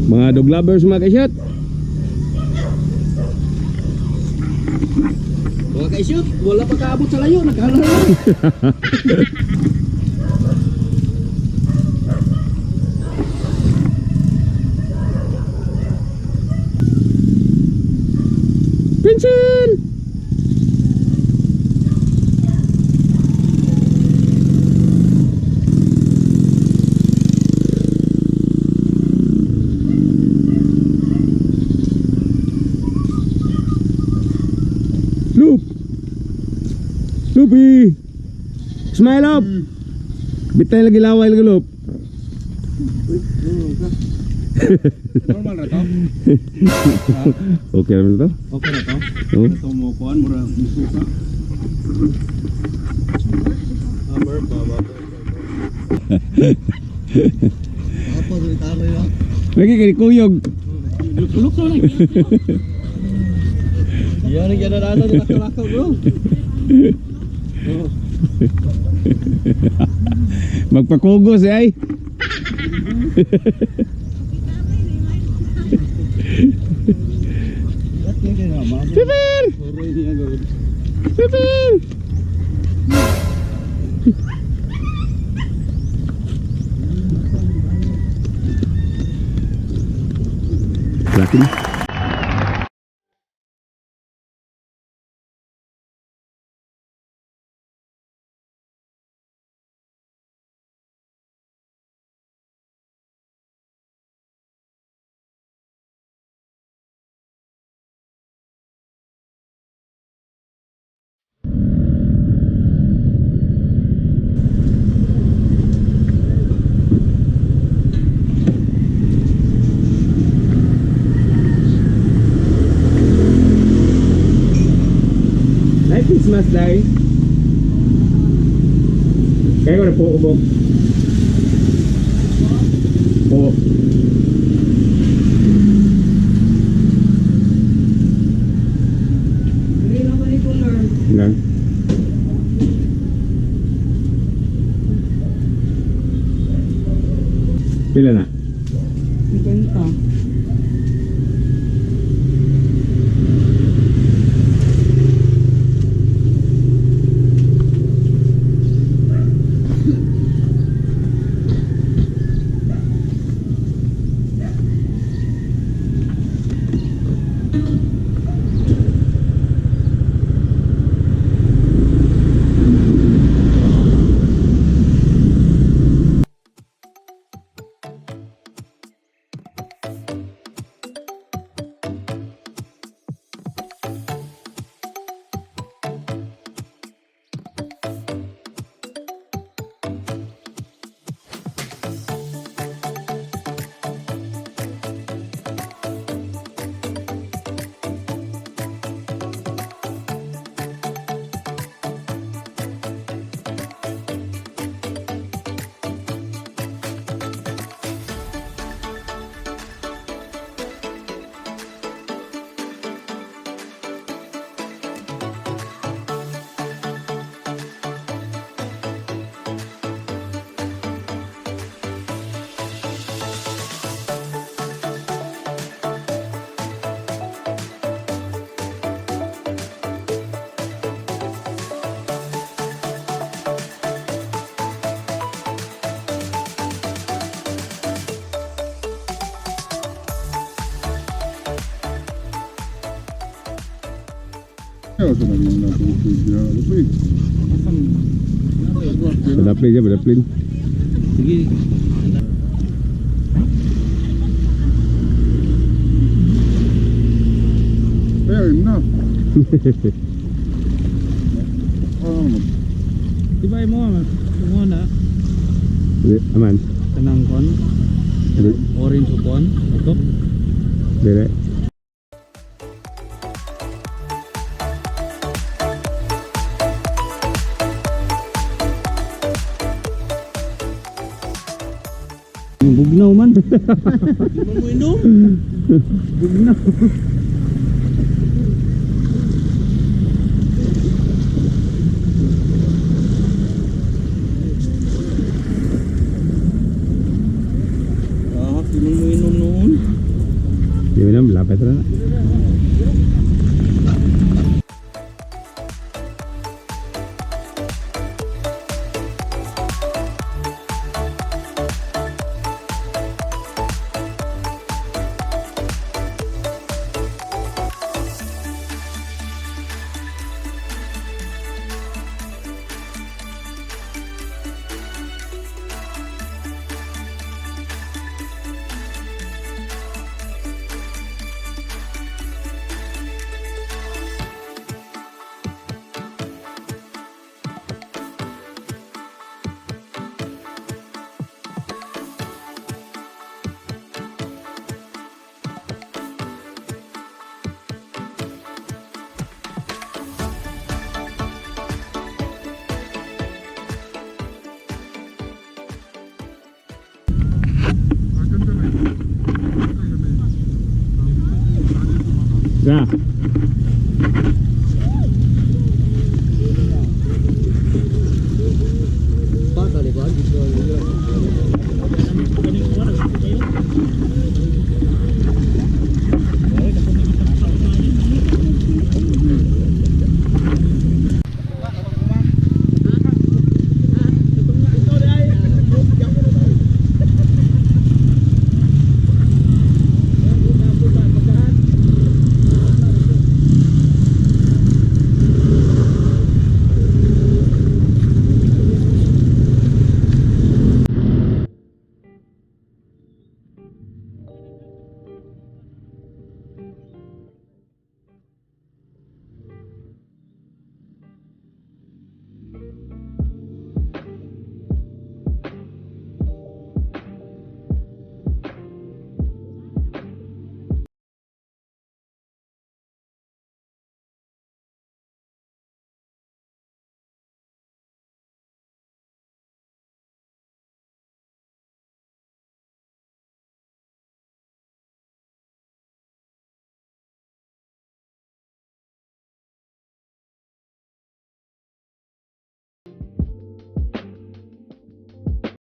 Mga dog lovers, mga kaisot. Mga kaisot, wala pa kaabot sa layo, naghala na. Pencil! Loop! Loopy! Smile up! Bitay lagi laway lagi loop. Normal na to? Okay naman to? Okay na to? Oh. Ito mo kuan mura musuka. Hammer ba ba. Apa dili taroy ah. Lagi kay kuyog. Tulok sa lang. Yan ang ganadana ni lakaw bro. Oh. Magpakugos eh ay. Pipil! Oroy niya gawin. Pipil! Laki na. Merry Christmas, Day. Kaya ko na po ko. Po. Green ako ni color. Lang. Pila na? 50. Badaplin je, badaplin. Sige. Fair enough. Oh, Di ba mo mo na Di, aman. kanang kon Di, orange o kon ito. dire. Bugnaw man. Di man mo inom. Bugnaw. Ah, di man mo inom noon. Dapat na. Ya.